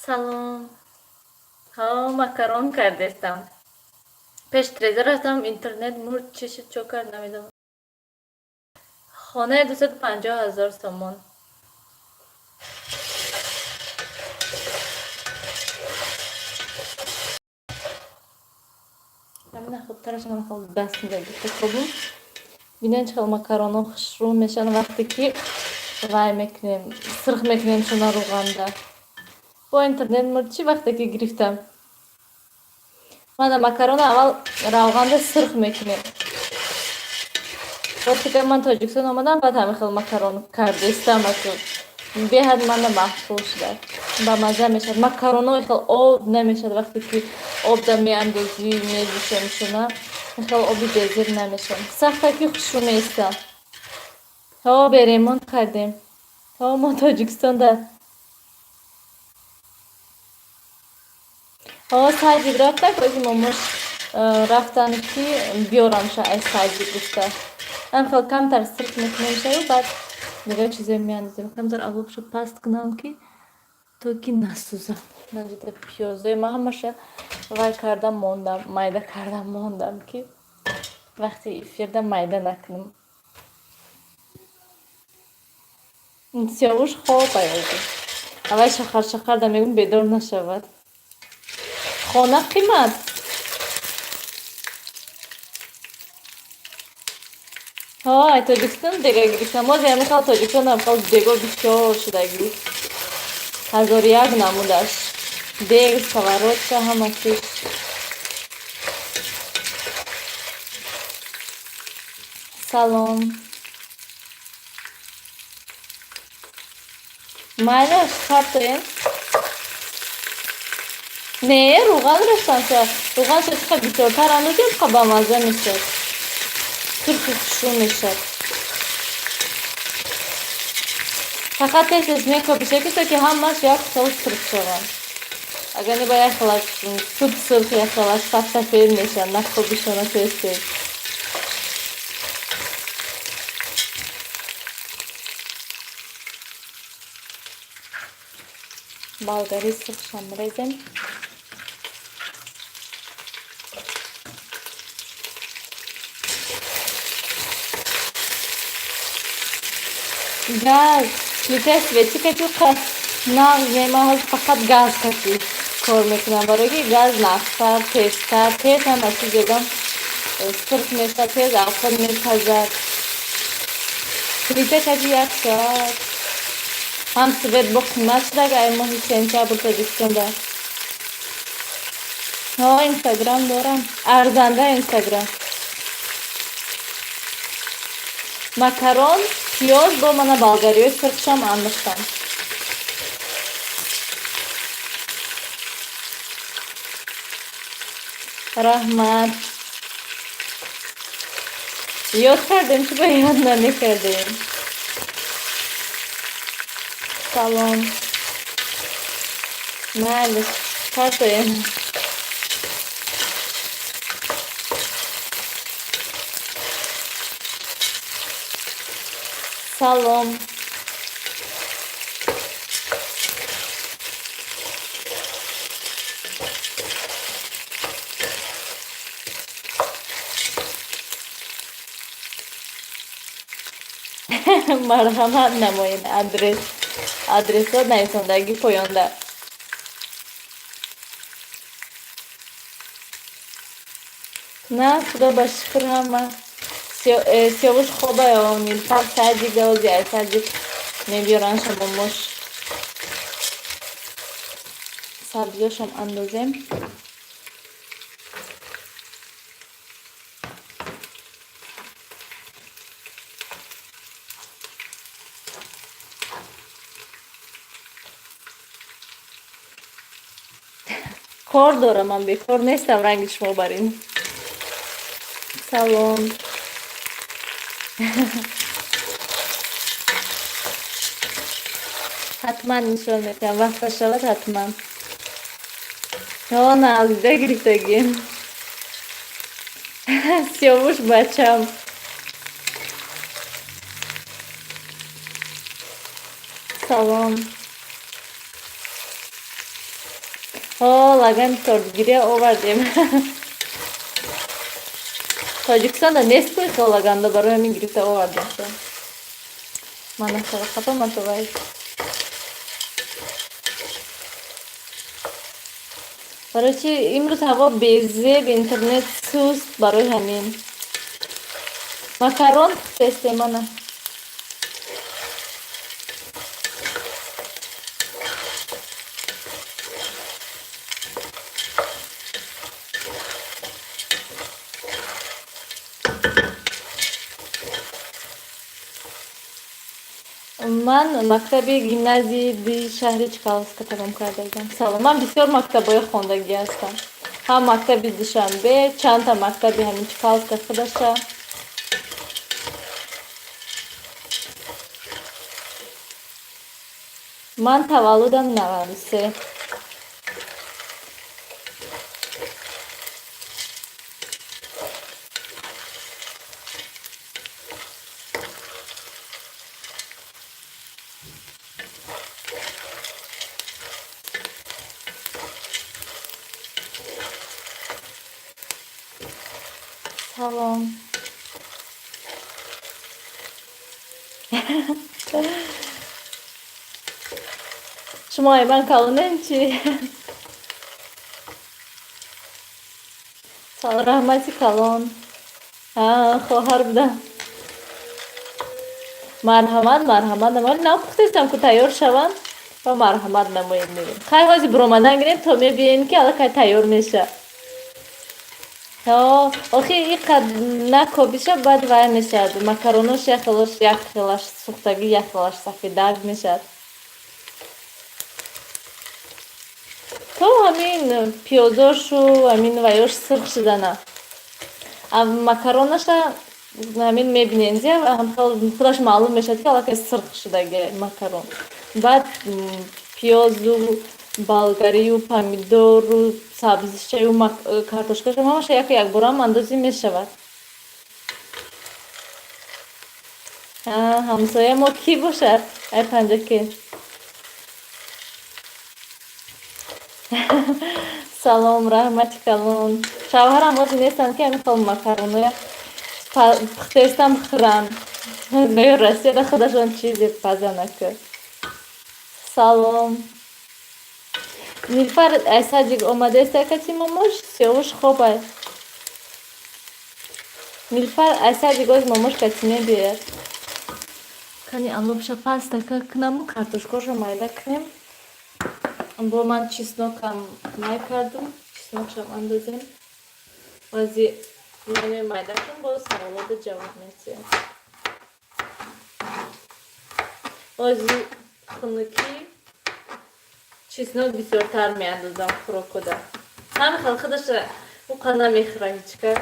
Салом. Ҳо, макарон кардестам. Пеш треза рафтам, интернет мурд, чӣ шуд, чо кард, намедонам. Хонаи 250 000 сомон. Ҳамина хубтараш хел даст гирифта кобум. Бинед, чӣ хел макаронҳо хушрӯ мешаванд, вақте ки вай мекунем, сирх мекунем шуна рӯғанда. Бо интернет мурд, чӣ вақте ки гирифтам. Мана макарона аввал равғанда сирх мекунем. Вақте ки ман Тоҷикистон омадам, баъд ҳамин хел макарон кардестам, аку беҳад мана маҳсул шуда. Ба мазза мешавад. Макароно хел об намешавад, вақте ки обда меандозӣ, меҷӯшонишона, хел оби безир намешавад. Сахта ки хушрӯ меистад. Ҳо, беремонт кардем. Ҳо, мо Тоҷикистонда. Ҳо, садик рафта, ози момош рафтан ки биёрамша аз садик гуфта. Ҳам хел камтар сирх мекунем шаву, баъд дигар чизое меандозем. Камтар авобшо паст кунам, ки то ки насӯзад. Наҷида пиёзои ман ҳамаша вай кардам мондам, майда кардам мондам, ки вақти эфирда майда накунам. Сиёвуш хоб аёзи. Аввал шахар шахарда мегӯм, бедор нашавад. Хона қимат. Ҳо, ай Тоҷикистон дега гирифтам. Мози ҳамин хел Тоҷикистон ҳам хел дего бисёр шудагӣ. 1001 намудаш. Дег, сковородка, ҳама чиз. Салом. Майлаш, партоем. Не, рӯған рештанша. Рӯғанша чӣ қадр бисёртар андозем, қа бамазза мешавад. Сурхи хушрӯ мешавад. Фақат тез тез мекобиша, ки то ки ҳамаш як хел сурх шаванд. Агар не, ба як хелаш суд сурх, як хелаш сафсафед мешаванд, накобишона тез тез. Болгари сурхшам резем. Газ, плитаи светӣ кати нағз мема, ҳозир фақат газ кати кор мекунам, барои ки газ нағзтар, тезтар, тез ҳама чиз ягон сурх мешавад, тез авқот мепазад. Плита кати як соат. Ҳам свет бо қимат шуда ай моҳи сентябр Тоҷикистонда. Ҳо, Инстаграм дорам. Арзанда Инстаграм. Макарон, пиёз бо мана болгариҳои сурхшам андохтам. Раҳмат. Ёд кардем, чӣ ба ёд намекардем? Салом. Майли, партоем. Салом. Марҳамат намоед, адрес. Адресҳо нависондагӣ поёнда. На, худо ба шукр, ҳама. Сиёвуш хоба Нилфар садик ози ай садик мебиёранша момош. Сабзиёшам андозем. Кор дорам, ман бекор нестам ранги шумо бар ин. Салом. Ҳатман нишон медиҳам, вақташ шавад ҳатман. Ҳо, наздида гирифтагим. Сиёвуш бачам. Салом. Ҳо, лагани тортгирия овардем. Тоҷикистонда нест ку ихел лаганда, барои ҳамин гирифта овардем. Мана хеле хапа матовай. Барои чи имрӯз ҳаво безеб, интернет суст, барои ҳамин. Макарон пухтестем, мана. Ман мактаби гимназияи ди шаҳри Чкаловска тамом кардагиам. Салом. Ман бисёр мактабҳои хондагӣ ҳастам. Ҳам мактаби Душанбе, чандта мактаби ҳамин Чкаловска худаша. Ман таваллудам 93. Салом. Шумо ай ман калонем чӣ? Салом, раҳмати калон. Хоҳар будам. Марҳамат, марҳамат намоед. Нав пухтестам ку, тайёр шаванд ва марҳамат намоед мегӯем. Хай, ҳозир биромадан гирем, то мебием, ки аллакай тайёр мешавад. Охи иқад накобиша, баъд вай мешавад. Макаронош як хелаш, як хелаш сӯхтагӣ, як хелаш сафедак мешавад. То ҳамин пиёзошу ҳамин ваёш сирх шудана. А макаронаша ҳамин мебинем, худаш маълум мешавад, ки аллакай сирх шудаги макарон. Баъд пиёзу болгарию помидору сабзишаю картошкашу ҳамаша яку якбора андозӣ мешавад. Ҳамсояи мо кӣ бошад? Ай Панҷаке. Салом, раҳмати калон. Шавҳарам ҳозир нестанд, ки ҳамин хел макароноя пухтестам хӯранд. Гӯё Россияда худашон чизе пазанак. Салом. Нилфар айсаҷик омадааст, кати момош, Сиёвуш хобай. Нилфар айсаҷик оз момош кати мебиёяд. Кани алобша пастака кунаму картошкаша майда кунем. Бо ман чеснокам май кардум, чеснокшам андозем. Ози меме майда кун, боз саволода ҷавоб метиҳем. Ози хунукӣ чеснок бисёртар меандозам хӯрокода. Ҳамин хел худаша уқа намехӯра ҳичка.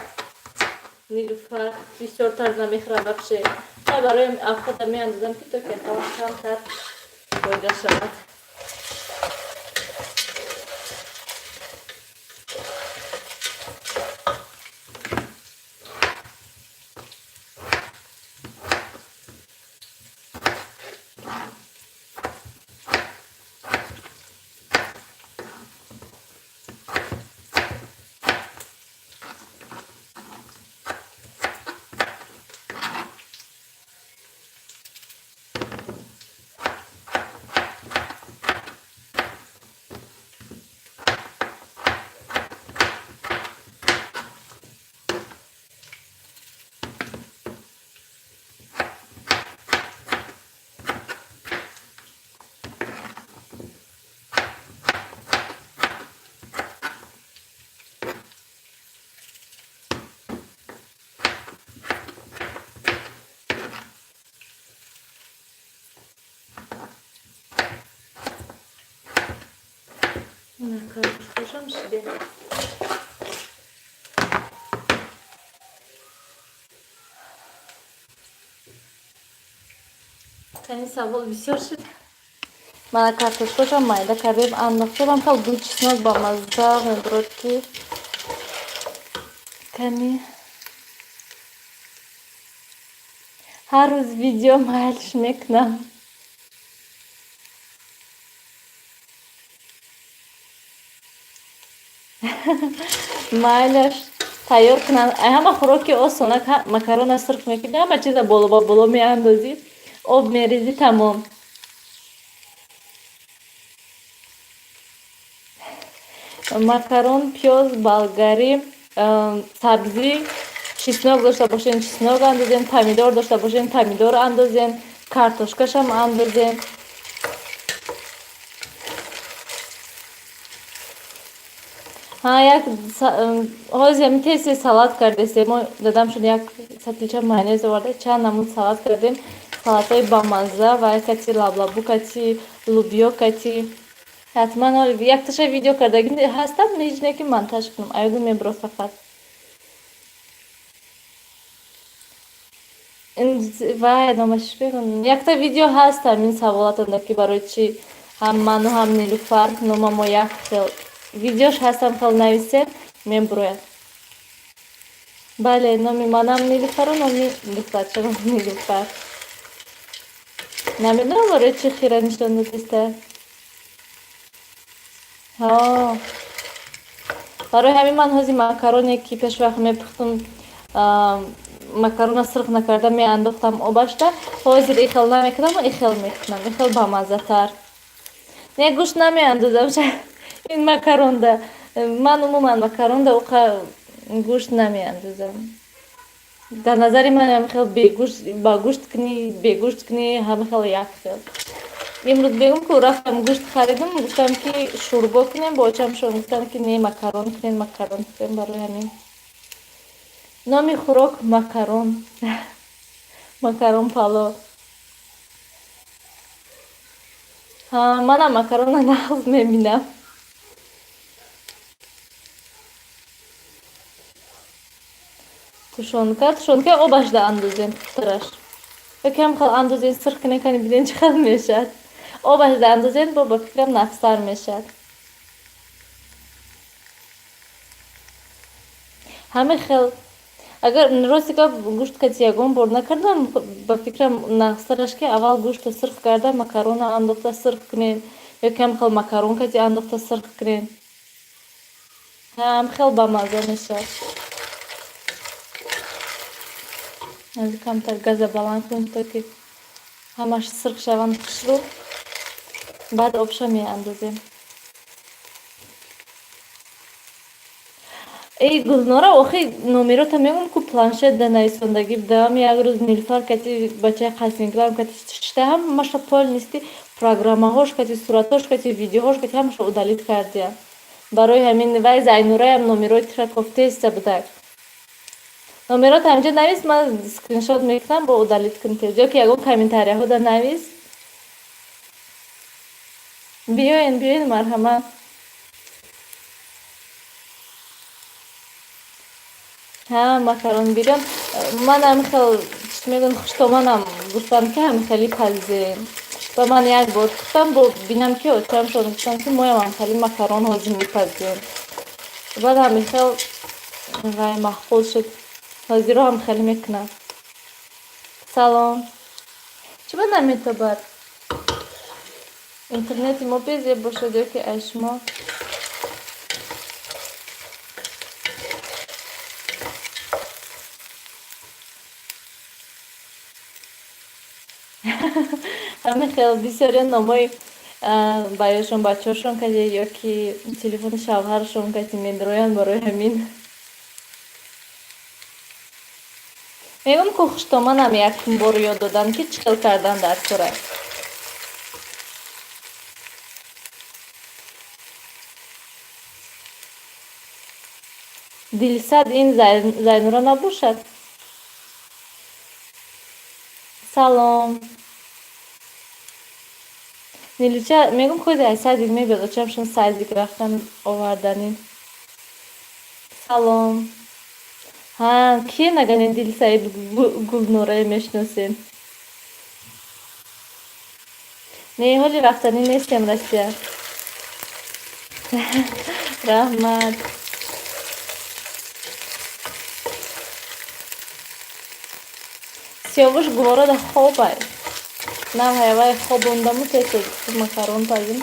Нилуфар бисёртар намехӯра вообще. Барои авхода меандозам, ки то ки камтар фоида шавад. Картошкашам шиде. Кани, савол бисёр шуд. Мана, картошкашам майда кардем, андохтам, хел бӯи чеснок бамазза мебурад, ки кани ҳар рӯз видео майлш мекунам. Майлаш, тайёр кунанд. Ҳама хӯроки осонак, макарона сирх мекунӣ, ҳама чиза боло ба боло меандозӣ, об мерезӣ, тамом. Макарон, пиёз, болгарӣ, сабзӣ, чеснок дошта бошен, чеснок андозен, помидор дошта бошен, помидор андозен, картошкашам андозен. Ҳа, як ҳозир ҳамин тез тез салат кардестем. Мо дадамшон як сатилча майонез оварда, чанд намуд салат кардем. Салатҳои бамазза ва кати лаблабу, кати лубиё, кати ҳатман якташа видео кардаги ҳастам, ҳеҷ не ки монтаж кунам. Аёдум мебро фақат. Вай, номаш бигӯ. Якта видео ҳаст ҳамин саволатонда, ки барои чӣ ҳам ману ҳам Нилуфар номамо як хел. Видеош ҳастам, хел нависед, мебурояд. Бале, номи манам Нилуфару номи духтарчаам Нилуфар. Намедонам, барои чӣ хира нишон додиста. Ҳо. Барои ҳамин ман ҳозир макароне ки пешвақт мепухтум, макарона сирх накарда меандохтам обашта, ҳозир ихел намекунам, ихел мекунам, ихел бамаззатар. Не, гӯшт намеандозам ин макаронда. Ман умуман макаронда уқа гӯшт намеандозам. Дар назари ман ҳамихел бегӯшт, ба гӯшт кунӣ, бегӯшт кунӣ, ҳамихел як хел. Имрӯз бегум ку рафтам, гӯшт харидам, гуфтам ки шӯрбо кунем, бо очамшон гуфтам ки не, макарон кунем, макарон кунем. Барои ҳамин номи хӯрок макарон, макарон пало. Ҳа, манам макарона нағз мебинам. Тушёнка, тушёнка обашда андозем, хубтараш. Ёки ҳам хел андозен, сирх кунем, кани бинем чӣ хел мешавад. Обашда андозен, бо ба фикрам нағзтар мешавад. Ҳамин хел агар, рости гап, гӯшт кати ягон бор накардам, ба фикрам нағзтараш ки аввал гӯшто сирх карда, макарона андохта сирх кунем, ёки ҳам хел макарон кати андохта сирх кунем. Ҳам хел бамазза мешавад. Аз камтар газа баланд кунем, то ки ҳамаш сирх шаванд хушрӯ, баъд обша меандозем. Эй, Гулнора, охи номерота мегӯм ку, планшет да нависондагӣ будам. Як рӯз Нилуфар кати, бачаи қасинглам кати шишта, ҳамаша полностью программаҳош кати, суратҳош кати, видеоҳош кати ҳамаша удалить кардиям. Барои ҳамин вай Зайнураям номерои тира кофтеста будак. Номерота ҳаминҷо навис, ман скриншот мекунам, бо удалить кун тез. Ё ки ягон комментарияҳо да навис. Биёен, биёен, марҳамат. Ҳа, макарон бирён. Ман ҳамин хел чӣ мегӯям, хуштоманам гуфтам ки ҳамин хели пазем. Ба ман як бор пухтам, бо бинам ки очамшон гуфтам ки моям ҳам хели макарон ҳозир мепазем. Баъд ҳамин хел вай маъқул шуд. Ҳозиро ҳам хеле мекунам. Салом. Чӣ ба наметобад? Интернети мо безеб бошад ё ки ай шумо? Ҳамин хел бисёриё номои баёшон, бачаҳошон кади ё ки телефони шавҳарашон кади медроянд, барои ҳамин. Мегӯм ку, хуштоманам якум бор ёд додам ки чӣ хел кардан дар кора. Дилсад ин Зайнура набошад? Салом. Нилуча, мегӯм, худи ай садик мебиёд, очамшон садик рафтан оварданӣ. Салом. Ҳа, кие нагани Дилсаид Гулнорае мешиносем? Не, ҳоли рафтанӣ нестем Россия. Раҳмат. Сиёвуш гуворода хобай. Нав ҳайвай хобондаму тез макарон пазим.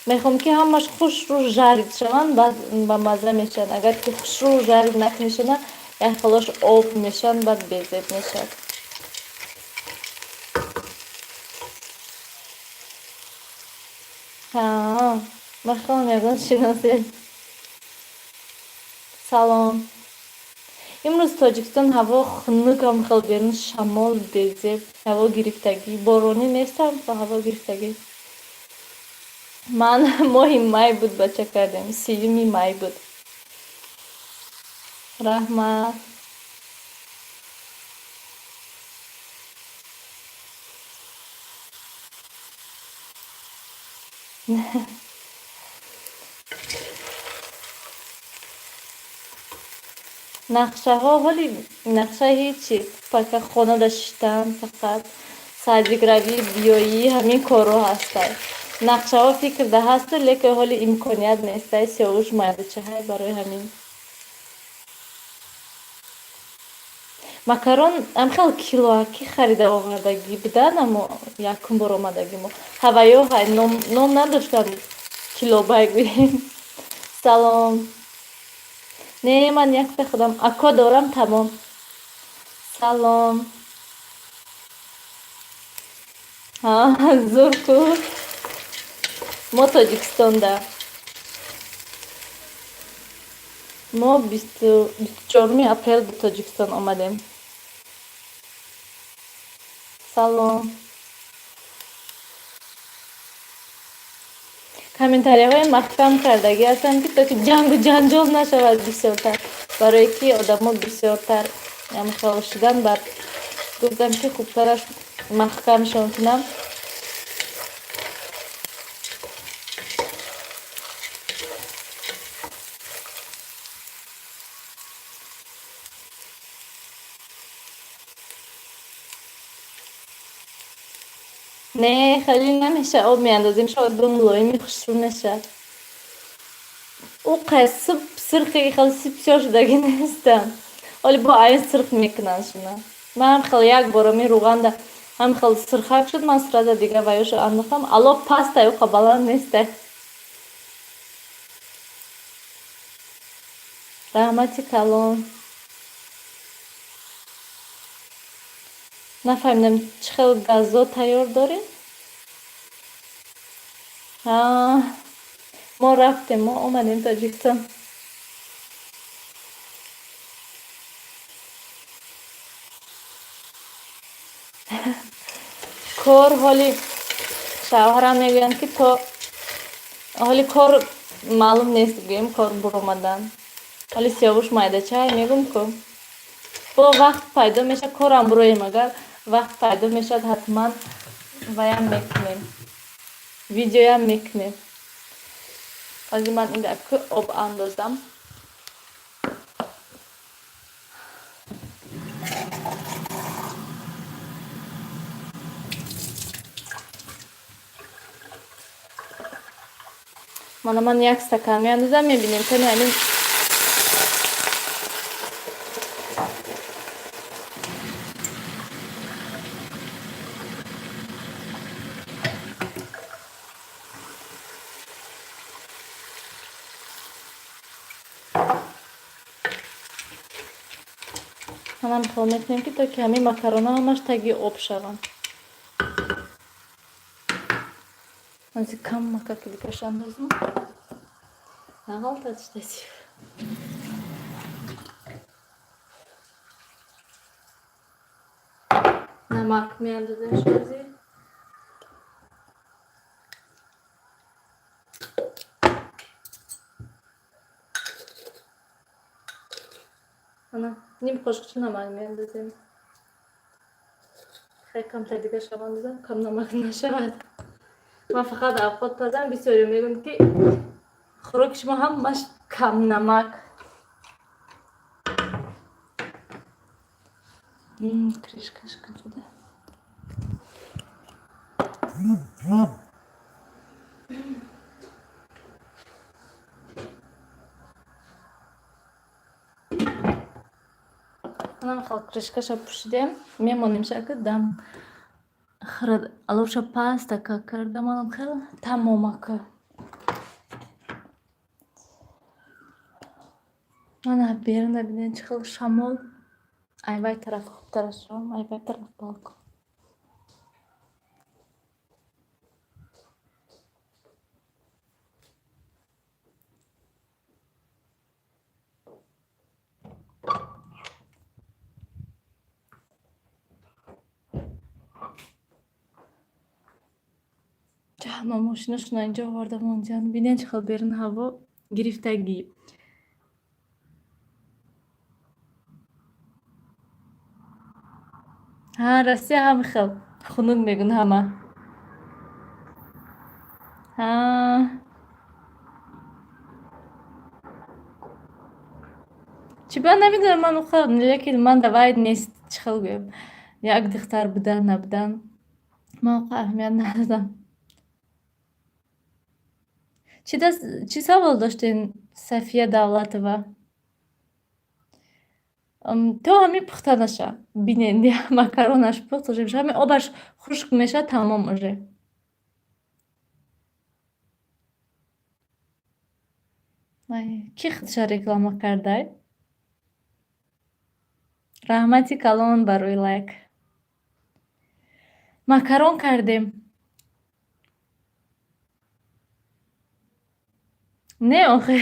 Мехоҳам, ки ҳамаш хушрӯ жарить шаванд, баъд ба мазза мешаванд. Агар ки хушрӯ жарить накунишона, як хелош об мешаванд, баъд безеб мешавад. Ҳа, мехоҳам ягон шиносед. Салом. Имрӯз Тоҷикистон ҳаво хунукам, хел берун шамол безеб, ҳаво гирифтагӣ, боронӣ нестам, ҳаво гирифтагӣ. Ман моҳи май буд бача кардем, 30-уми май буд. Раҳмат. Нақшаҳо ҳоли нақша ҳечи, пока хонада шиштан, фақат садик равӣ, биёӣ, ҳамин корҳо ҳастанд. Нақшаҳо фикрда ҳасту, лекин ҳоли имконият нестай, сиёвуш майдачаҳай, барои ҳамин. Макарон ам хел килоакӣ харида овардагӣ будан, аммо якум бор омадагимо. Ҳаваё ҳай ном надоштанд, килобай гӯем. Салом. Не, ман якта худам ако дорам, тамом. Салом. Ҳа, зур ку. Мо Тоҷикистонда. Мо 24-уми апрел ба Тоҷикистон омадем. Салом. Комментарияҳои маҳкам кардагӣ ҳастанд, ки то ки ҷангу ҷанҷол нашавад бисёртар, барое ки одамо бисёртар хел шудан, баъд гуфтам, ки хубтараш маҳкамшон кунам. Не, хеле намешавад, об меандозем, шояд бо мулоими хушрӯ мешавад. Ӯ қай сирхи хеле сипсиёр шудагӣ нестам. Ҳоли бо айн сирх мекунанд шуна. Ман хел як бора ми рӯғанда ҳам хел сирхак шуд, ман сразу дига ваёшо андохтам. Ало пастай, ӯ қа баланд нестай. Раҳмати калон. Нафаҳмидам, чӣ хел газо тайёр дорем? Ҳа, мо рафтем, мо омадем Тоҷикистон. Кор ҳоли шавҳарам мегӯянд, ки то ҳоли кор маълум нест, гӯем, кор буромадан. Ҳоли сиёвуш майдачай, мегӯм ку. Бо вақт пайдо мешавад, корам буроем, агар вақт пайдо мешавад, ҳатман ваям мекунем. Видеоям мекунем. Ҳозир ман ин ку об андозам. Мана ман як стакан меандозам, мебинем, кани ҳамин. Манам хел мекунем, ки то ки ҳамин макарона ҳамаш таги об шаванд. Ҳозир кам макаки дигараш андозам. Нағалтад штатив. Намак меандозем шози. Ана, ним қошуқча намак меандозем. Хеле камтар дигарашам андозам, кам намак нашавад. Ман фақат авқот пазам, бисёре мегӯям, ки хӯроки шумо ҳамаш кам намак. Крышкаш куҷода? Манам хел крышкаша пӯшидем, мемонем шака дам хӯрад. Аловша паста ка кардам, манам хел тамомака. Мана берунда бинед, чӣ хел шамол. Айвай тараф хубтар шавам, айвай тараф балкон. Ҳама мошинашона инҷо оварда монҷан. Бинед, чӣ хел берун ҳаво гирифтагӣ. Ҳа, Россия ҳам хел хунук мегӯн ҳама. Ҳа. Чӣ ба намедонам ман уқа, лекин ман давай нест, чӣ хел гӯям. Як духтар будан, набудан. Ман уқа аҳамият надодам. Чӣ савол доштен, Сафия Давлатова? То ҳамин пухта наша. Бинед, макаронаш пухт уже мешавад, ҳамин обаш хушк мешавад, тамом уже. Кӣ худша реклама кардай? Раҳмати калон барои лайк. Макарон кардем. Не, охе,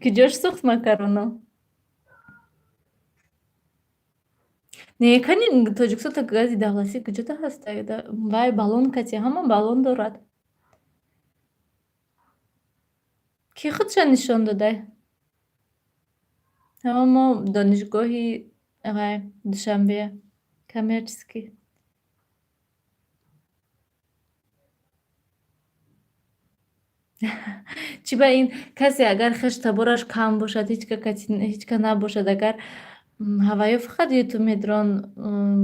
куҷош сӯхт макароно? Не, кани Тоҷикистон гази давлатӣ куҷода ҳаста? Вай баллон кати ҳама баллон дорад. Кӣ худша нишон додай? Ҳама мо донишгоҳи вай Душанбе, коммерческий. Чӣ ба ин касе агар хеш табораш кам бошад, ҳеҷ ка набошад, агар ҳаваё фақат ютуб медоранд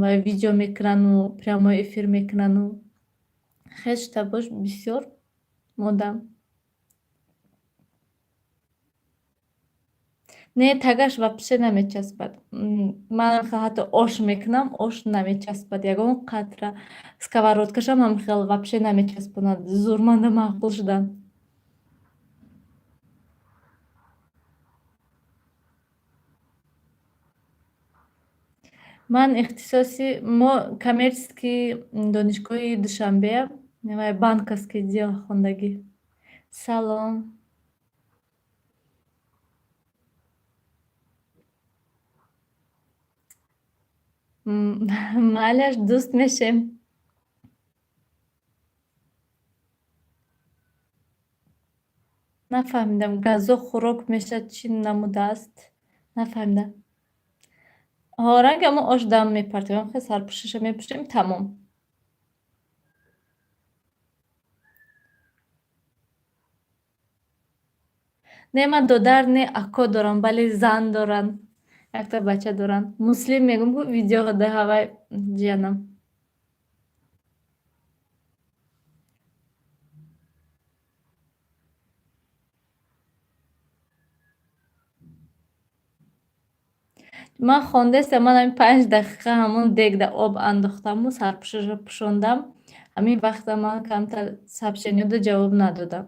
ва видео мекунану прямой эфир мекунану хеш табош бисёр модам. Не, тагаш вообще намечаспад. Ман ҳатто ош мекунам, ош намечаспад ягон қатра. Сковородкашам ҳам хел вообще намечаспонад. Зурманда маъқул шудам. Ман ихтисоси мо коммерческий, донишгоҳи Душанбе, банковский дело хондагӣ. Салом. Майлаш, дӯст мешем. Нафаҳмидам, газо хӯрок мешавад, чӣ намудааст? Нафаҳмидам. Ҳо, ранги ҳамон ош дам мепартоем, хел сарпӯшаша мепӯшем, тамом. Не, ман додар не, ако дорам, бале зан доранд. Якта бача доранд. Муслим мегӯм, ку видео ҳавай ҷиянам. Ман хондестам, ман ҳамин 5 дақиқа ҳамон дегда об андохтаму сарпӯшаша пӯшондам. Ҳамин вақта ман камтар сообщениёда ҷавоб надодам.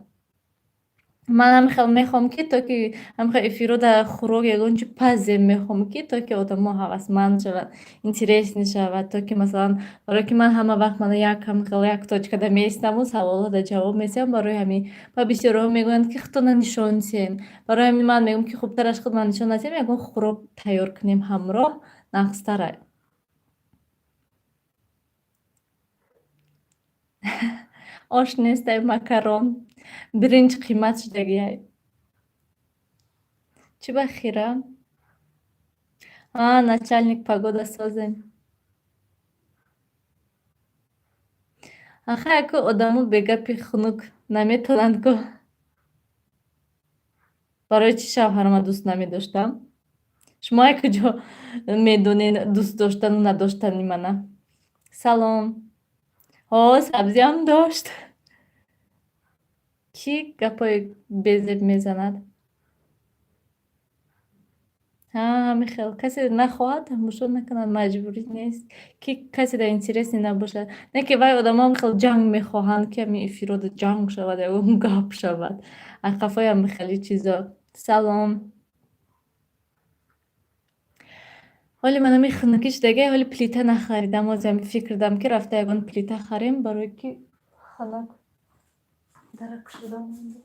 Ман ҳамин хел мехоҳам, ки то ки ҳамин хел эфирода хӯрок ягон чи пазем, мехоҳам, ки то ки одамо ҳавасманд шаванд, интересный шавад, то ки масалан, барое ки ман ҳама вақт мана як ҳамин хел як точкада меистаму саволҳода ҷавоб месиҳам, барои ҳамин ва бисёриҳо мегӯянд, ки худтона нишон диҳем. Барои ҳамин ман мегӯям, ки хубтараш худман нишон надиҳем, ягон хӯрок тайёр кунем ҳамроҳ, нағзтара. Ош нестай, макарон. Биринҷ қимат шудагиай. Чӣ ба хира? А, начальник, погода созем. Аха, яку одамо бегапи хунук наметонанд ку. Барои чӣ шавҳарама дӯст намедоштам? Шумо як куҷо медонед дӯст доштану надоштани мана? Салом. Ҳо, сабзиам дошт. Кӣ гапҳои безеб мезанад? Ҳа, ҳамин хел. Касе нахоҳад, тамошо накунад, маҷбурӣ нест. Ки каседа интересный набошад. Не ки вай одамо ҳам хел ҷанг мехоҳанд, ки ҳамин эфирода ҷанг шавад, ягон гап шавад. Аз қафои ҳамин хели чизо. Салом. Ҳоли ман ами хунукӣ шудагай, ҳоли плита нахаридам. Ҳозир ами фикр дам, ки рафта ягон плита харем, барое ки хунук дара кушода монда.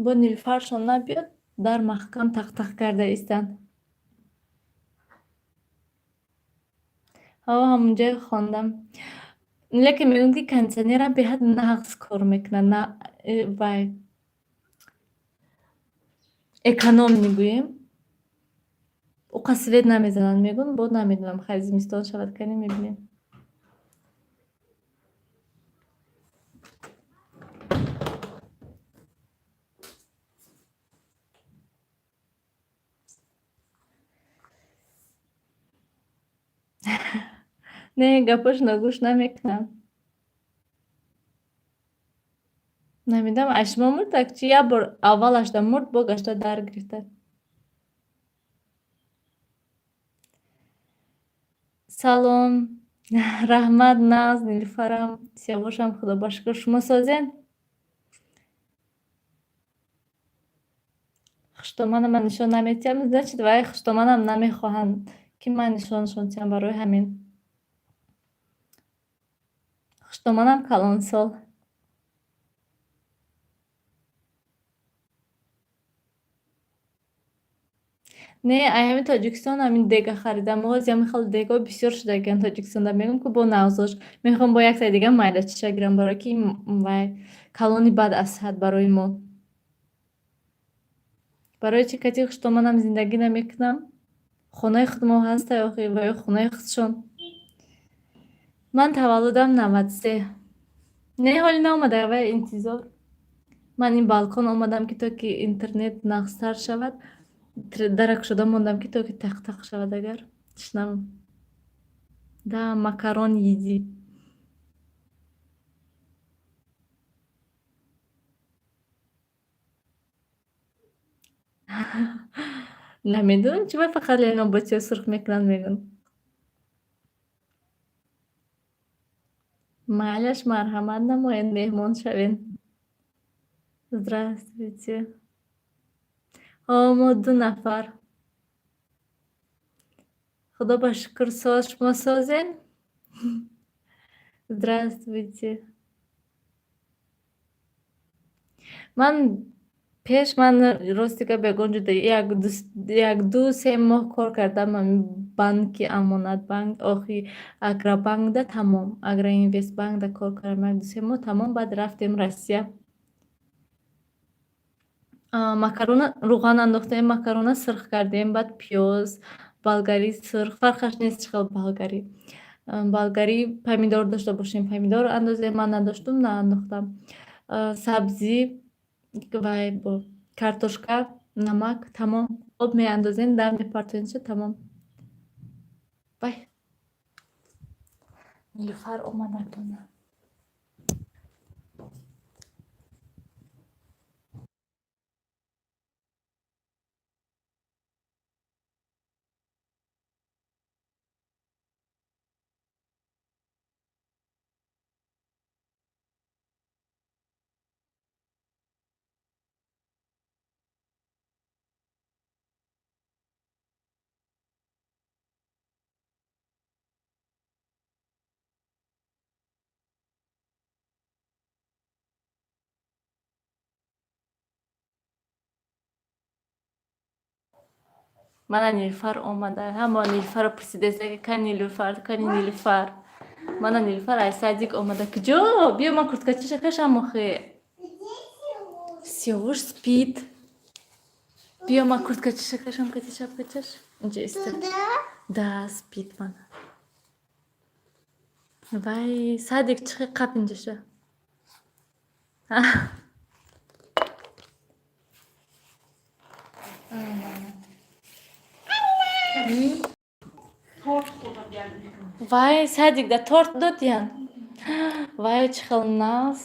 Бо Нилуфаршон набиёд, дар маҳкам тақ-тақ карда истанд. Ҳо, ҳамонҷое хондам. Лекин мегӯям, ки кондитсионерам беҳад нағз кор мекунад, на вай эконом мегӯем. Уқа свет намезанад, мегӯн, бо намедонам, хайр, зимистон шавад, кани мебинем. Не, гапошонро гӯш намекунам. Намедонам, аз шумо мурдак чи? Як бор аввалашда мурд, бо гашта дар гирифта. Салом, раҳмат, нағз, Нилуфарам, Сиёвушам, худо ба шукр, шумо созен? Хуштомана ман нишон наметиҳам, значит, вай хуштоманам намехоҳанд, ки ман нишоншон диҳам, барои ҳамин. Хуштоманам калонсол. Не, ай ҳамин Тоҷикистон ҳамин дега харидам. Ҳозир ҳамин хел дегҳо бисёр шудагианд Тоҷикистонда. Мегӯям, ки бо нағзош. Мехоҳам бо як саи дига майдачиша гирам, барое ки вай калони бад аз ҳад барои мо. Барои чӣ кати хуштоманам зиндагӣ намекунам? Хонаи худмо ҳастай охи ва ё хонаи худшон. Ман таваллудам 93. Не, ҳоли наомада, вай интизор. Ман ин балкон омадам, ки то ки интернет нағзтар шавад. Дара кушода мондам, ки то ки тақ-тақ шавад, агар тишнавам. Да, макарон едӣ. Намедонам, чӣ ба фақат леноботиё сурх мекунанд, мегӯн. Майлаш, марҳамат намоед, меҳмон шавед. Здравствуйте. Ҳо, мо ду нафар. Худо ба шукр, соз, шумо созен? Здравствуйте. Ман пеш, ман рости гап, ягон ҷо як ду се моҳ кор кардам ҳамин банки Амонатбанк, охи Агробанкда, тамом. Агроинвестбанкда кор кардам як ду се моҳ, тамом, баъд рафтем Россия. Макарона руған андохтем, макарона сирх кардем, баъд пиёз, болгари сирх, фарқаш нест чӣ хел болгари. Болгари помидор дошта бошем, помидор андозем, ман надоштум, наандохтам. Сабзӣ, вай бо картошка, намак, тамом. Об меандозем, дам мепартоемша, тамом. Вай. Нилуфар омадатона. Мана Нилуфар омада. Ҳама Нилуфарро пурсидеста, ки кани Нилуфар, кани Нилуфар. Мана Нилуфар аз садик омада. Куҷо? Биё, ман курткачаша кашам охе. Сиёвуш спит. Биё, ман курткачаша кашам, кати шапкачаш. Инҷа иста. Да, спит мана. Вай, садик чихе қап инҷаша. Вай, садик да торт додиян. Вай, чӣ хел нағз.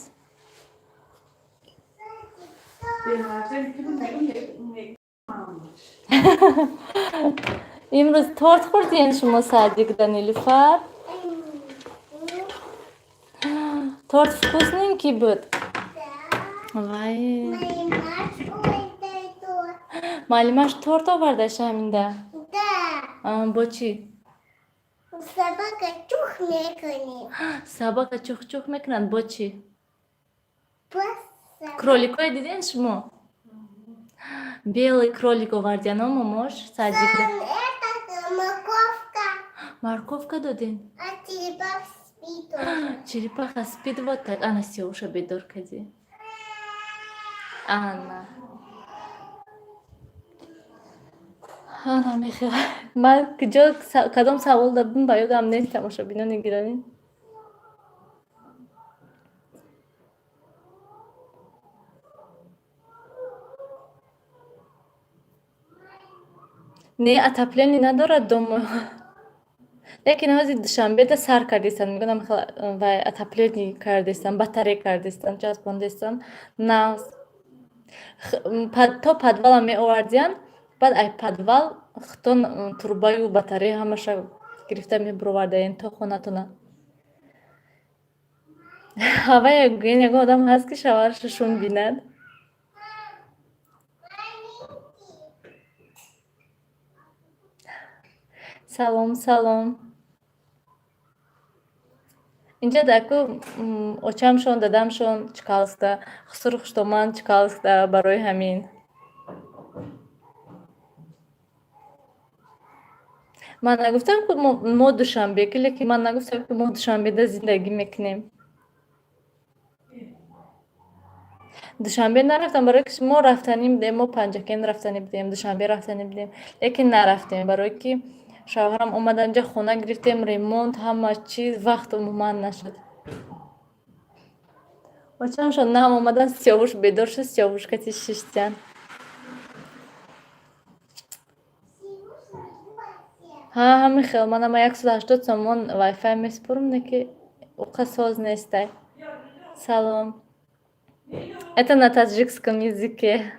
Имрӯз торт хӯрдиен шумо садик да, Нилуфар? Торт вкусненький буд? Вай. Муаллимаш торт овардаша ҳаминда? Да. Бо чӣ? Собака чух мекунем. Собака чух-чух мекунад бо чӣ? Бо собака. Кроликое дидем шумо? Белый кролик овардиано момош садикда. Это морковка. Морковка додем. А черепах спит тоже. Черепаха спит, вот так. Ана, Сёвуша бедор кади. Ана. Ана мехел. Ман куҷо кадом савол додам, ба ёдам нест, тамошобинони гиромӣ. Не, отопление надорад дома. Лекин ҳозир Душанбеда сар кардистанд, мегӯям, вай отопление кардистанд, батарея кардистанд, часпондистанд. Нағз. То подвала меовардиянд, баъд ай подвал худтон трубаю батарея ҳамаша гирифта мебуровардаен то хонатона. Ҳавая гӯен, ягон одам ҳаст, ки шавҳарашо шум бинад? Салом, салом. Инҷа даку очамшон, дадамшон Чкаловскда, хусуру хуштоман Чкаловскда, барои ҳамин. Ман нагуфтам, ки мо Душанбе, ки лекин ман нагуфтам, ки мо Душанбеда зиндагӣ мекунем. Душанбе нарафтам, барое ки мо рафтанӣ будем, мо Панҷакен рафтанӣ будем, Душанбе рафтанӣ будем, лекин нарафтем, барое ки шавҳарам омада, инҷа хона гирифтем, ремонт, ҳама чиз, вақт умуман нашуд. Очамшон нам омадан, Сиёвуш бедор шуд, Сиёвуш кати шиштиян. Ҳа, ҳамин хел, манама 180 сомон вайфай месупорам, не ки уқа соз нестай. Салом. Это на таджикском языке.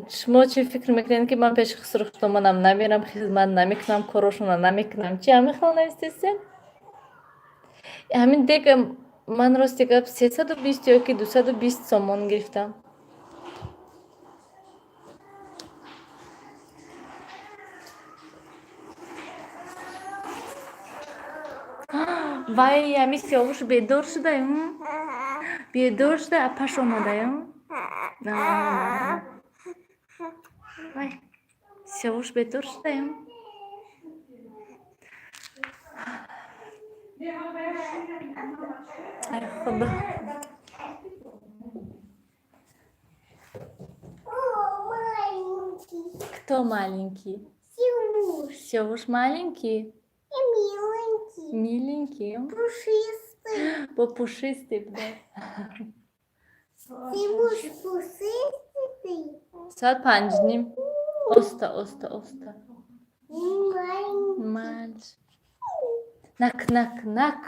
Шумо чӣ фикр мекунед, ки ман пеши хусуру хуштомонам намерам, хизмат намекунам, корошонро намекунам? Чӣ, ҳамин хел навистесем? Ҳамин дег ман рости гап 320 ё ки 220 сомон гирифтам. Вай, ҳами Сиёвуш бедор шудаем? Бедор шуда, апаш омадаем? Вай, Сиёвуш бедор шудаем? Ай, Худо. О, маленький. Кто маленький? Севуш. Севуш маленький? И миленький. Миленький. Пушистый. Бо пушистый, да. Севуш пушистый. Соат 5:30. Оста, оста, оста. Маленький. Мальч. Нак, нак, нак.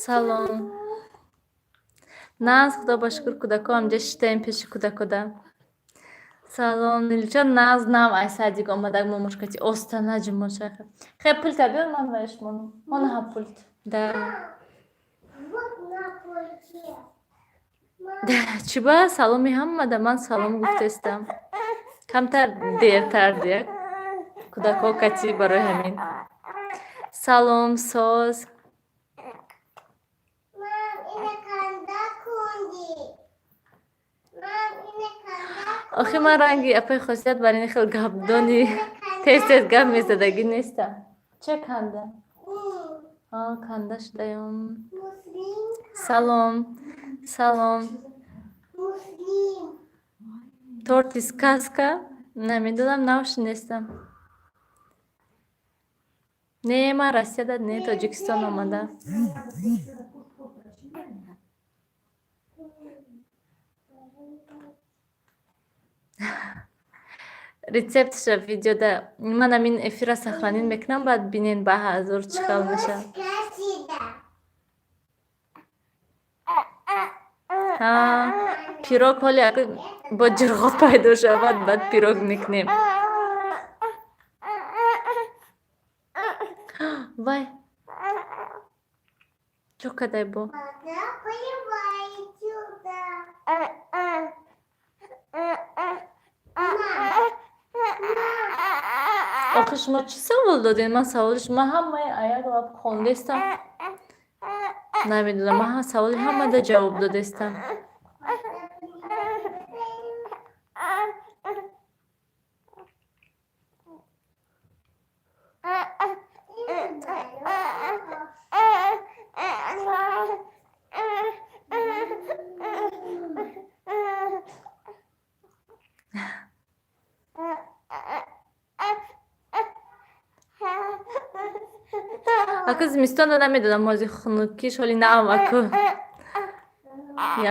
Салом. Нағз, Худо ба шукр, кӯдако ҳамҷа шиштаем пеши кӯдакода. Салом, Нилчон, нағз, нав ай садик омадак, момошкати оста наҷумошаха. Хе, пульта биёр, ман ваеш монам. Монаҳа пульт. Да. Вот на пульте. Чӣ ба саломи ҳамада ман салом гуфтестам. Камтар дертар дия. Кӯдако кати, барои ҳамин. Салом, соз. Мам, ина канда кунди. Мам, ина канда. Охи, ман ранги апаи Хосият бар ин хел гапдони тез тез гап мезадагӣ нестам. Че канда? А, канда шудаём. Муслим. Салом. Салом. Муслим. Торти сказка? Намедонам, нав шинестам. Не, ман Россияда не, Тоҷикистон омада. Рецептша видеода ман ҳамин эфира сохранить мекунам, баъд бинен, ба ҳазор чӣ хел мешавад. Кашида. Ҳа, пирог ҳоли ако бо ҷирғот пайдо шавад, баъд пирог мекунем. Вай, чӯ кадай бо? Охи, шумо чӣ савол додед? Ман саволи шумо ҳамаи аяк лаб хондестам. Намедонам, ман саволи ҳамада ҷавоб додестам. Аку зимистонро намедонам, ҳозир хунукиш ҳоли наам, аку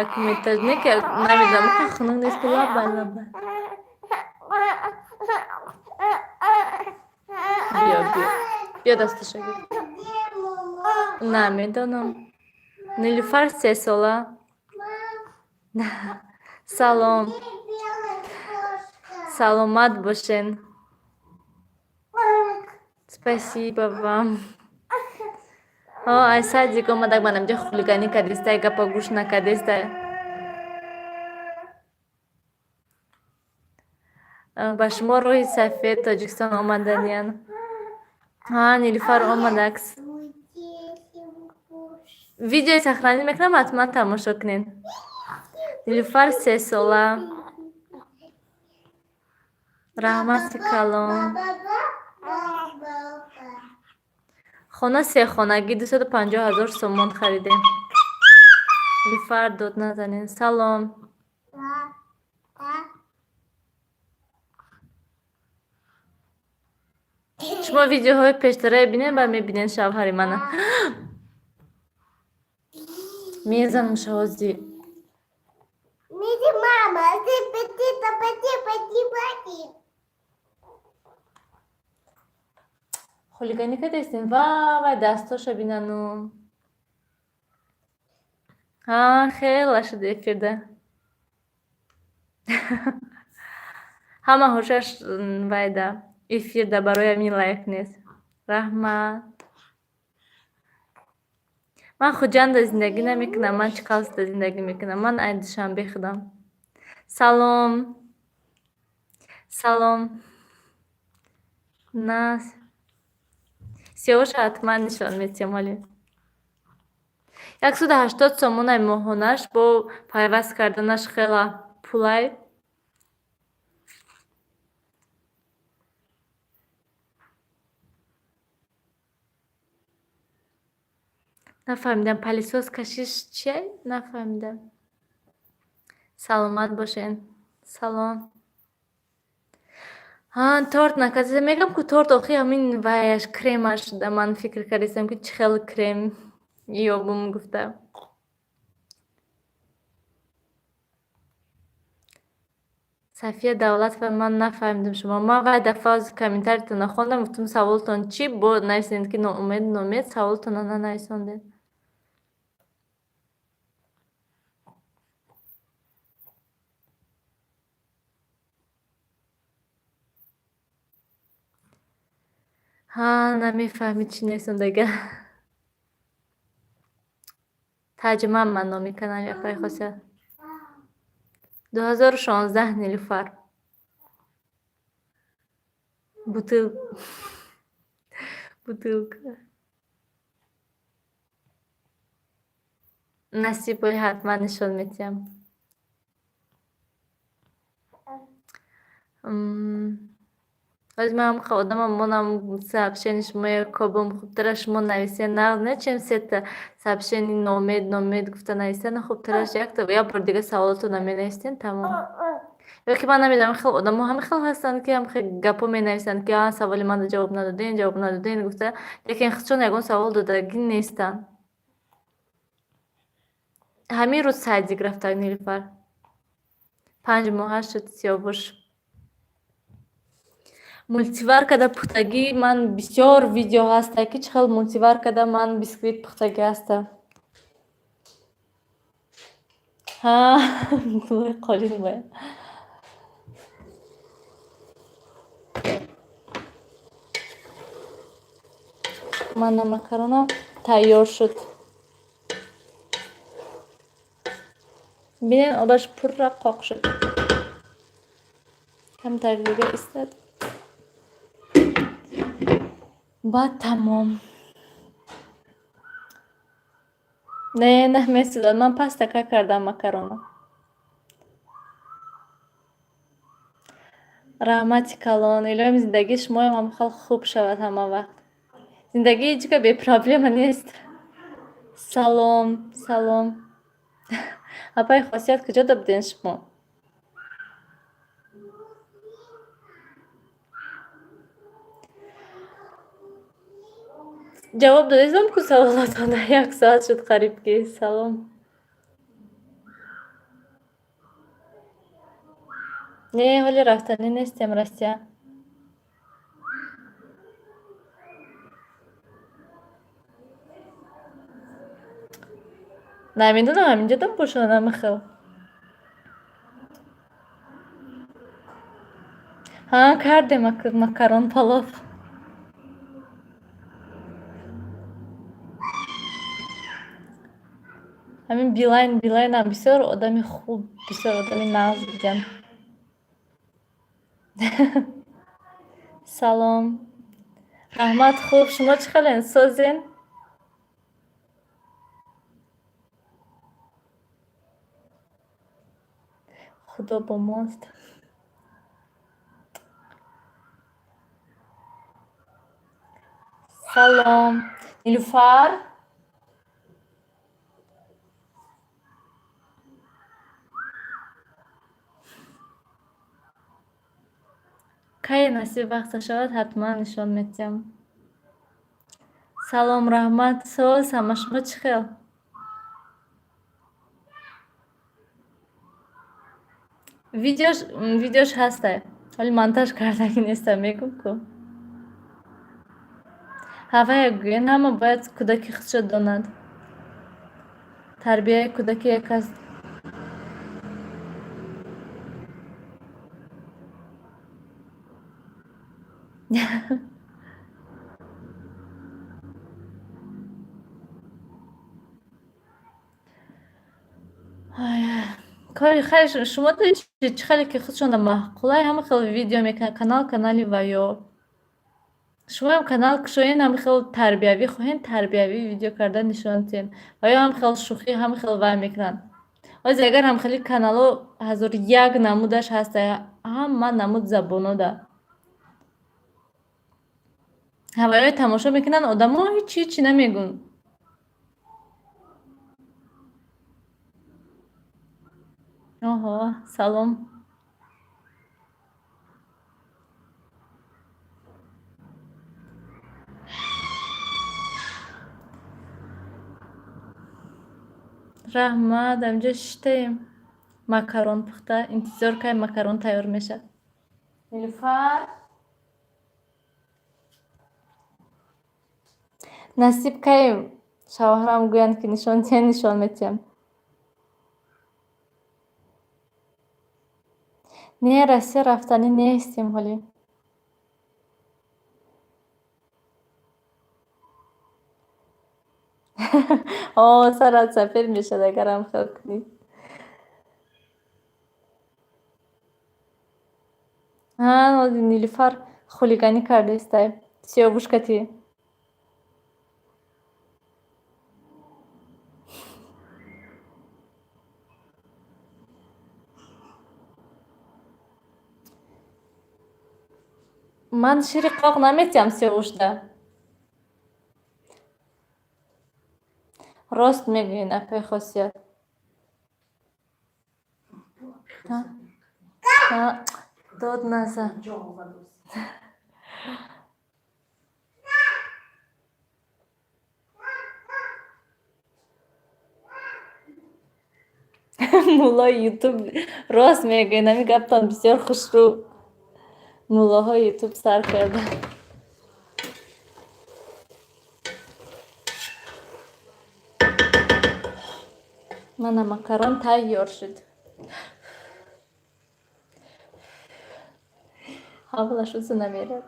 якум этаж не ки намедонам, аку хунук нест. Лабай, лабай, биё, биё, биё, дасташа гир. Намедонам. Нилуфар 3 сола. Салом, саломат бошен. Спасибо вам. Ай, садик омадак, манам ҷа хулиганӣ кардестай, гапа гӯш накардестай. Ба шумо роҳи сафед, Тоҷикистон омаданиян. Ҳа, Нилуфар омадакс. Видеои сохранить мекунам, ҳатман тамошо кунед. Нилуфар 3 сола. Раҳмати калон. Хона сехонагӣ, 250 000 сомон харидем. Нилуфар, дод назанед. Салом. Шумо видеоҳои пештара бинед, баъд мебинед шавҳари мана. Мезанам шавози. Миди, мама, ты пяти, пяти, пяти, пяти. Хулиганӣ кардестем. Ва вай, дастоша бинану. Ҳа, хела шуд эфирда. Ҳама ҳушаш вайда эфирда, барои ҳамин лайк нест. Раҳмат. Ман Хуҷанда зиндагӣ намекунам, ман Чкаловскда зиндагӣ мекунам. Ман ай Душанбе худам. Салом. Салом. На, Сиёвуша ҳатман нишон медиҳам ҳоле. 180 сомонаи моҳонаш, бо пайваст карданаш хела пулай. Нафаҳмидам, пылесос кашиш чия? Нафаҳмидам. Саломат бошен. Салом. Ҳа, торт накардед. Мегӯям ку торт, охи ҳамин ваяш, кремаш да ман фикр кардистам, ки чӣ хел крем ёбум гуфта. Сафия Давлатова, ман нафаҳмидам шумо. Ман вай дафъа комментариятонро хондам, гуфтам, саволтон чӣ? Бо нависед, ки ноумед, ноумед, саволтонро нанависондед. Ҳа, намефаҳмӣ чӣ нависондага. Таҷмам ман номи канали апаи Хосият. 2016, Нилуфар. Бутыл бутылка. Насиб бои, ҳатман нишон медиҳам. Ҳозир ман ҳам одамам монам, сообщение шумоя кобам, хубтара шумо нависед, нағз не, чем сета сообщение номед, номед гуфта нависен, хубтараш якта як бор дига саволотонро менависен, тамом. Ё ки ман намедонам, хел одамо ҳами хел ҳастанд, ки ҳам хел гапҳо менависанд, ки а саволи манда ҷавоб надоден, ҷавоб надоден гуфта, лекин худшон ягон савол додагӣ нестанд. Ҳамин рӯз садик рафтак Нилуфар. 5 моҳа шуд Сиёвуш. Мультиваркада пухтагӣ ман бисёр видео ҳаста, ки чӣ хел мультиваркада ман бисквит пухтагӣ ҳаста. Ҳа, гулои қолин бояд. Мана макарона тайёр шуд. Бинед, обаш пурра қоқ шуд. Камтар дига истад. Баъд тамом. Не, намесӯзад. Ман пастака кардам макарона. Раҳмати калон. Илоҳим, зиндагии шумоам ҳамхел хуб шавад ҳама вақт. Зиндагӣ ҳеҷ га бепроблема нест. Салом, салом. Апаи Хосият, куҷо будем шумо? Ҷавоб додедам ку саволатона? Як соат шуд қариб ки. Салом. Не, ҳоли рафтанӣ нестем Россия. Намедонам, ҳаминҷодам бошад ҳамихел. Ҳа, кардем макарон палов. Ҳамин Билайн, Билайнам бисёр одами хуб, бисёр одами нағз будиям. Салом. Раҳмат, хуб. Шумо чӣ хелен, созен? Худо бо мост. Салом. Нилуфар? Кай насиб вақта шавад, ҳатман нишон медиҳам. Салом, раҳмат, соз, ҳама шумо чӣ хел? Видеош, видеош ҳаста. Ҳоли монтаж кардагӣ нестам, мегӯм ку. Ҳавая гӯян, ҳама бояд кӯдаки худшо донад. Тарбияи кӯдаки як аст. Кори хайр, шумо чӣ хеле ки худшонда маъқулай, ҳама хел видео мекунанд, канал канали ваё. Шумоам канал кушоен, ҳама хел тарбиявӣ хоҳен, тарбиявӣ видео карда нишон диҳен. Ва ё ҳам хел шӯхӣ, ҳама хел вай мекунанд. Ҳозир агар ҳамхели каналҳо ҳазору як намудаш ҳаста, ҳама намуд забонода. Ҳаваёи тамошо мекунанд, одамо ҳеҷ ҳечи намегӯн. Оҳо, салом. Раҳмат, ҳаминҷо шиштаем. Макарон пухта, интизор кай макарон тайёр мешавад. Нилуфар? Насиб кай шавҳарам гӯянд ки нишон диҳем, нишон медиҳам. Не, Россия рафтанӣ нестем ҳолӣ. О, сарат сафед мешавад, агар ҳамхел кунӣ. Ҳа, Нилуфар хулиганӣ кардестай. Сиёвушкати. Ман шири қоқ наметиҳам сиёвушда. Рост мегӯед, апаи Хосият. Дод назан. Муллои Ютуб, рост мегӯед, ҳамин гаптон бисёр хушрӯ. Муллоҳои Ютуб сар карданд. Мана макарон тайёр шуд. Ҳавлаш узу намерад.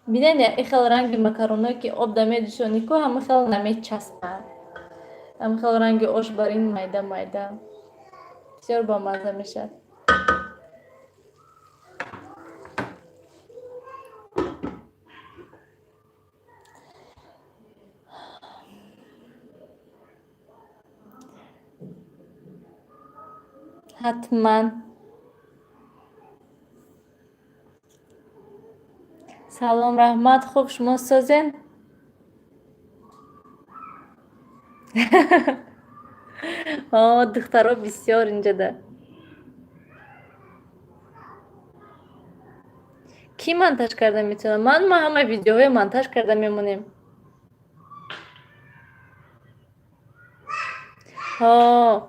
Бинед, ин хел ранги макароное, ки об да медушонӣ ку, ҳама хел намечаспад. Ҳама хел ранги ош бар ин майда майда. Бисёр бомазза мешавад. Ҳатман. Салом, раҳмат, хуб, шумо созен? О, духтаро бисёр инҷода. Кӣ монтаж карда метавонад? Ман ма ҳама видеоҳоя монтаж карда мемонем. Ҳо,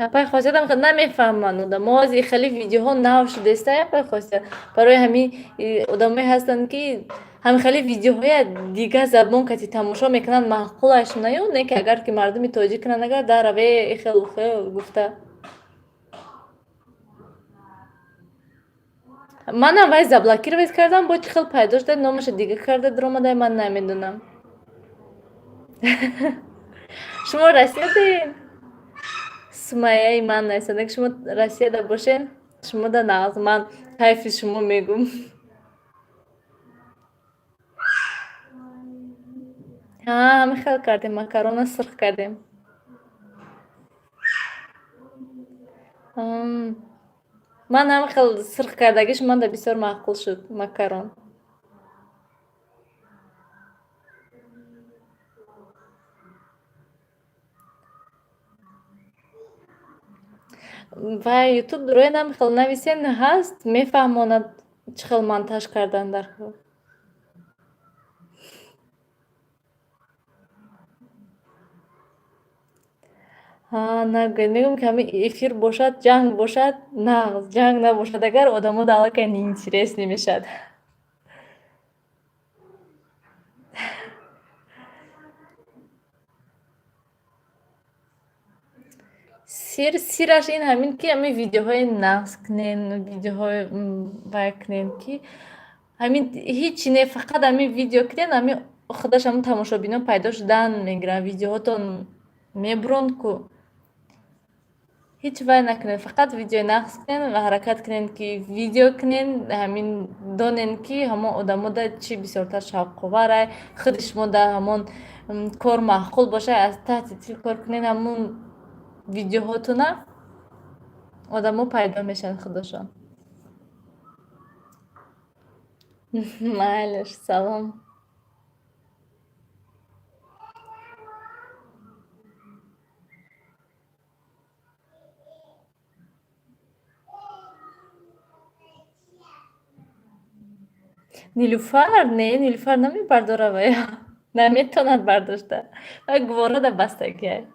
апай Хосиятам намефаҳманд одамо. Ҳозир хеле видеоҳо нав шудааста, апай Хосият. Барои ҳамин одамое ҳастанд, ки ҳамин хеле видеоҳоя дигар забон кати тамошо мекунанд, маъқулаш наё, не ки агар ки мардуми тоҷик кунанд, агар дар раве ихел гуфта. Манам вай заблокировать кардам, бо чӣ хел пайдо шуда, номаша дига карда дуромада, ман намедонам. Шумо Россиядаен? Сумайяи ман нависанд, агар шумо Россияда бошен, шумо да нағз, ман кайфи шумо мегӯм. Ҳа, ҳамин хел кардем, макарона сурх кардем. Ман ҳамин хел сурх кардагиш манда бисёр маъқул шуд макарон. Ва ютуб дурои ҳамин хел нависен, ҳаст, мефаҳмонад чӣ хел монтаж кардан дар кор. Ҳа, нагӯед, мегӯям, ки ҳамин эфир бошад, ҷанг бошад, нағз, ҷанг набошад агар, одамо да аллакай неинтересный мешавад. Сир сираш ин ҳамин, ки ҳамин видеоҳои нағз кунен, видеоҳои вай кунен, ки ҳамин ҳичи не, фақат ҳамин видео кунен, ҳамин худаш ҳамн тамошобино пайдо шудан мегиранд, видеоҳотон мебуранд ку. Ҳеҷ вай накунед, фақат видеои нағз кунен ва ҳаракат кунен, ки видео кунен, ҳамин донен, ки ҳамон одамо да чӣ бисёртар шавқоварай, худи шумо да ҳамон кор маъқул бошад, аз таҳти тил кор кунен ҳамун видеоҳотона, одамо пайдо мешаванд худошон. Майлаш, салом. Нилуфар? Не, Нилуфар намебардора вая. Наметавонад бардошта. Вай гуворада бастагиай.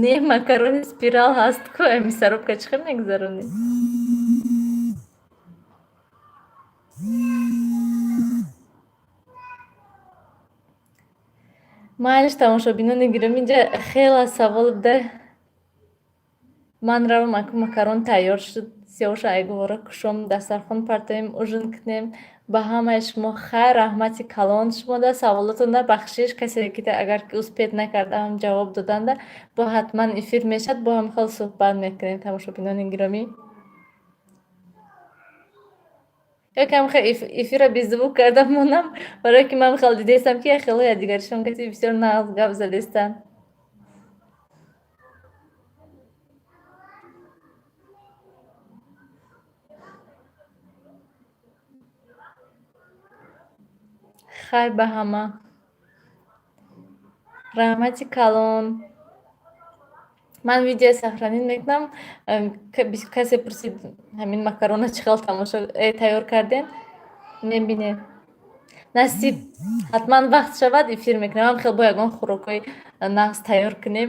Не, макарони спирал ҳаст ку, мясорубка чӣ хел мегузаронӣ? Майлиш, тамошобинони гиромӣ, инҷа хела савол буда. Ман равам, аку макарон тайёр шуд, сиёҳша айгувора кушом, дастархон партоем, ужин кунем. Ба ҳамаи шумо хайр, раҳмати калон шумода, саволотонда бахшиш, касе ки агар ки успеть накардаам ҷавоб доданда, бо ҳатман эфир мешавад, бо ҳам хел суҳбат мекунем, тамошобинони гиромӣ. Якам хел эфира беззвук карда монам, барое ки ман хел дидаистам, ки як хело якдигаришон каси бисёр нағз гап задистанд. Хайр ба ҳама. Раҳмати калон. Ман видео сохранить мекунам. Касе пурсид, ҳамин макарона чӣ хел тамошо тайёр кардем, мебинед. Насиб, ҳатман вақт шавад, эфир мекунем. Ҳам хел бо ягон хӯрокҳои нағз тайёр кунем.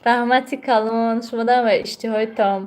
Раҳмати калон шумода ва иштиҳои том.